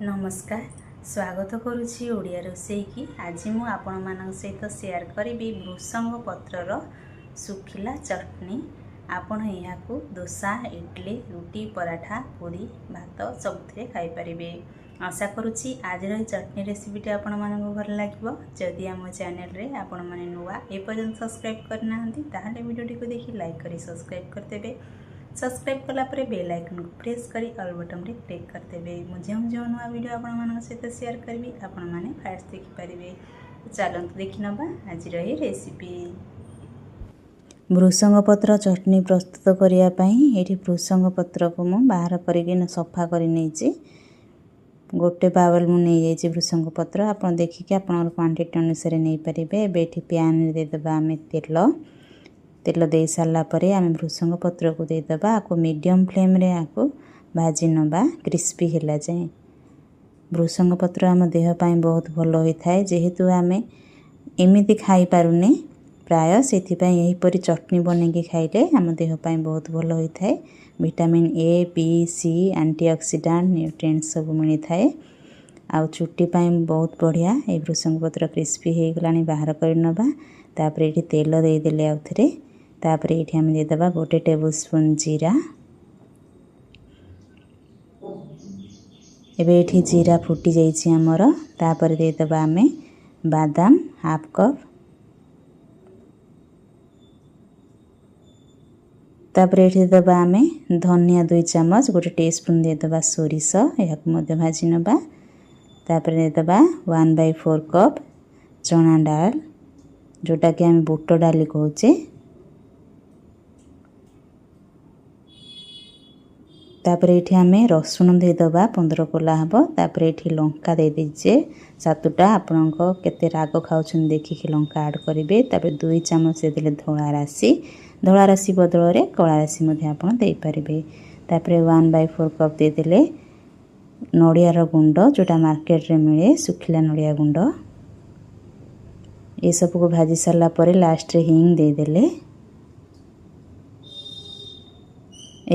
ନମସ୍କାର, ସ୍ୱାଗତ କରୁଛି ଓଡ଼ିଆ ରୋଷେଇକି। ଆଜି ମୁଁ ଆପଣମାନଙ୍କ ସହିତ ସେୟାର କରିବି ଭୃସଙ୍ଗ ପତ୍ରର ଶୁଖିଲା ଚଟଣି। ଆପଣ ଏହାକୁ ଦୋସା, ଇଡ଼ଲି, ରୁଟି, ପରାଠା, ପୁରୀ, ଭାତ ସବୁଥିରେ ଖାଇପାରିବେ। ଆଶା କରୁଛି ଆଜିର ଏହି ଚଟଣି ରେସିପିଟି ଆପଣମାନଙ୍କୁ ଭଲ ଲାଗିବ। ଯଦି ଆମ ଚ୍ୟାନେଲରେ ଆପଣମାନେ ନୂଆ, ଏପର୍ଯ୍ୟନ୍ତ ସବସ୍କ୍ରାଇବ୍ କରିନାହାନ୍ତି, ତାହେଲେ ଭିଡ଼ିଓଟିକୁ ଦେଖି ଲାଇକ୍ କରି ସବସ୍କ୍ରାଇବ୍ କରିଦେବେ। ସବସ୍କ୍ରାଇବ୍ କଲା ପରେ ବେଲ୍ ଆଇକନ୍କୁ ପ୍ରେସ୍ କରି ଅଲ୍ ବଟନ୍ରେ କ୍ଲିକ୍ କରିଦେବେ। ମୁଁ ଯେଉଁ ଯେଉଁ ନୂଆ ଭିଡ଼ିଓ ଆପଣମାନଙ୍କ ସହିତ ସେୟାର କରିବି, ଆପଣମାନେ ଫାଷ୍ଟ ଦେଖିପାରିବେ। ଚାଲନ୍ତୁ ଦେଖିନେବା ଆଜିର ଏହି ରେସିପି। ଭୃସଙ୍ଗ ପତ୍ର ଚଟଣି ପ୍ରସ୍ତୁତ କରିବା ପାଇଁ ଏଇଠି ଭୃସଙ୍ଗ ପତ୍ରକୁ ମୁଁ ବାହାର କରିକି ସଫା କରି ନେଇଛି। ଗୋଟେ ବାଉଲ୍ ମୁଁ ନେଇଯାଇଛି ଭୃସଙ୍ଗ ପତ୍ର। ଆପଣ ଦେଖିକି ଆପଣଙ୍କର କ୍ୱାଣ୍ଟିଟି ଅନୁସାରେ ନେଇପାରିବେ। ଏବେ ଏଠି ପ୍ୟାନ୍ରେ ଦେଇଦେବା ଆମେ ତେଲ। ତେଲ ଦେଇ ସାରିଲା ପରେ ଆମେ ଭୃସଙ୍ଗ ପତ୍ରକୁ ଦେଇଦେବା। ଆକୁ ମିଡ଼ିୟମ୍ ଫ୍ଲେମ୍ରେ ଆକୁ ଭାଜି ନେବା କ୍ରିସ୍ପି ହେଲା ଯାଏଁ। ଭୃସଙ୍ଗ ପତ୍ର ଆମ ଦେହ ପାଇଁ ବହୁତ ଭଲ ହୋଇଥାଏ। ଯେହେତୁ ଆମେ ଏମିତି ଖାଇପାରୁନେ ପ୍ରାୟ, ସେଥିପାଇଁ ଏହିପରି ଚଟଣି ବନେଇକି ଖାଇଲେ ଆମ ଦେହ ପାଇଁ ବହୁତ ଭଲ ହୋଇଥାଏ। Vitamin A, B, C, antioxidant, nutrients ସବୁ ମିଳିଥାଏ ଆଉ ଚୁଟି ପାଇଁ ବହୁତ ବଢ଼ିଆ। ଏଇ ଭୃସଙ୍ଗ ପତ୍ର କ୍ରିସ୍ପି ହେଇଗଲାଣି, ବାହାର କରି ନେବା। ତାପରେ ଏଇଠି ତେଲ ଦେଇଦେଲେ ଆଉ ଥରେ। ତାପରେ ଏଇଠି ଆମେ ଦେଇଦେବା 1 ଟେବୁଲ୍ ସ୍ପୁନ୍ ଜିରା। ଏବେ ଏଇଠି ଜିରା ଫୁଟି ଯାଇଛି ଆମର। ତାପରେ ଦେଇଦେବା ଆମେ ବାଦାମ ହାଫ୍ କପ୍। ତାପରେ ଏଇଠି ଦେଇଦେବା ଆମେ ଧନିଆ 2 ଚାମଚ, 1 ଟି ସ୍ପୁନ୍ ଦେଇଦେବା ସୋରିଷ, ଏହାକୁ ମଧ୍ୟ ଭାଜି ନେବା। ତାପରେ ଦେଇଦେବା 1/4 କପ୍ ଚଣା ଡାଲ, ଯେଉଁଟାକି ଆମେ ବୁଟ ଡାଲି କହୁଛେ। ତାପରେ ଏଇଠି ଆମେ ରସୁଣ ଦେଇଦେବା, 15 କୋଲା ହେବ। ତାପରେ ଏଇଠି ଲଙ୍କା ଦେଇଦେଇଛେ 7ଟା। ଆପଣଙ୍କ କେତେ ରାଗ ଖାଉଛନ୍ତି ଦେଖିକି ଲଙ୍କା ଆଡ଼୍ କରିବେ। ତାପରେ 2 ଚାମଚ ଦେଇଦେଲେ ଧଳା ରାଶି। ଧଳା ରାଶି ବଦଳରେ କଳା ରାଶି ମଧ୍ୟ ଆପଣ ଦେଇପାରିବେ। ତାପରେ 1/4 କପ୍ ଦେଇଦେଲେ ନଡ଼ିଆର ଗୁଣ୍ଡ, ଯେଉଁଟା ମାର୍କେଟରେ ମିଳେ, ଶୁଖିଲା ନଡ଼ିଆ ଗୁଣ୍ଡ। ଏସବୁକୁ ଭାଜି ସାରିଲା ପରେ ଲାଷ୍ଟରେ ହିଙ୍ଗ ଦେଇଦେଲେ।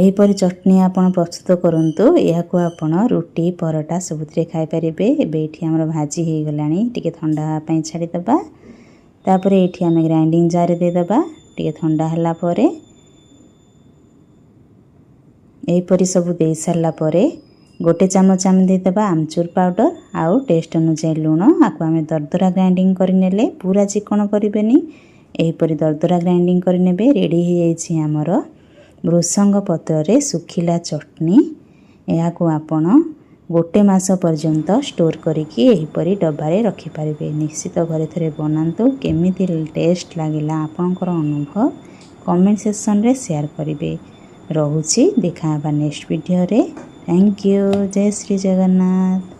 ଏହିପରି ଚଟଣି ଆପଣ ପ୍ରସ୍ତୁତ କରନ୍ତୁ। ଏହାକୁ ଆପଣ ରୁଟି, ପରଟା ସବୁଥିରେ ଖାଇପାରିବେ। ଏବେ ଏଇଠି ଆମର ଭାଜି ହେଇଗଲାଣି, ଟିକେ ଥଣ୍ଡା ହେବା ପାଇଁ ଛାଡ଼ିଦେବା। ତାପରେ ଏଇଠି ଆମେ ଗ୍ରାଇଣ୍ଡିଙ୍ଗ ଜାର୍ରେ ଦେଇଦେବା ଟିକେ ଥଣ୍ଡା ହେଲା ପରେ। ଏହିପରି ସବୁ ଦେଇସାରିଲା ପରେ 1 ଚାମଚ ଆମେ ଦେଇଦେବା ଆମଚୁର ପାଉଡ଼ର ଆଉ ଟେଷ୍ଟ ଅନୁଯାୟୀ ଲୁଣ। ଆକୁ ଆମେ ଦରଦରା ଗ୍ରାଇଣ୍ଡିଙ୍ଗ କରିନେଲେ, ପୁରା ଚିକଣ କରିବେନି, ଏହିପରି ଦରଦରା ଗ୍ରାଇଣ୍ଡିଙ୍ଗ କରିନେବେ। ରେଡ଼ି ହେଇଯାଇଛି ଆମର ଭୃସଙ୍ଗ ପତ୍ରରେ ଶୁଖିଲା ଚଟଣି। ଏହାକୁ ଆପଣ 1 ମାସ ପର୍ଯ୍ୟନ୍ତ ଷ୍ଟୋର୍ କରିକି ଏହିପରି ଡବାରେ ରଖିପାରିବେ। ନିଶ୍ଚିତ ଘରେ ଥରେ ବନାନ୍ତୁ। କେମିତି ଟେଷ୍ଟ ଲାଗିଲା ଆପଣଙ୍କର ଅନୁଭବ କମେଣ୍ଟ ସେକ୍ସନରେ ସେୟାର କରିବେ। ରହୁଛି, ଦେଖା ହେବା ନେକ୍ସଟ ଭିଡ଼ିଓରେ। Thank you. Jay Shri Jagannath.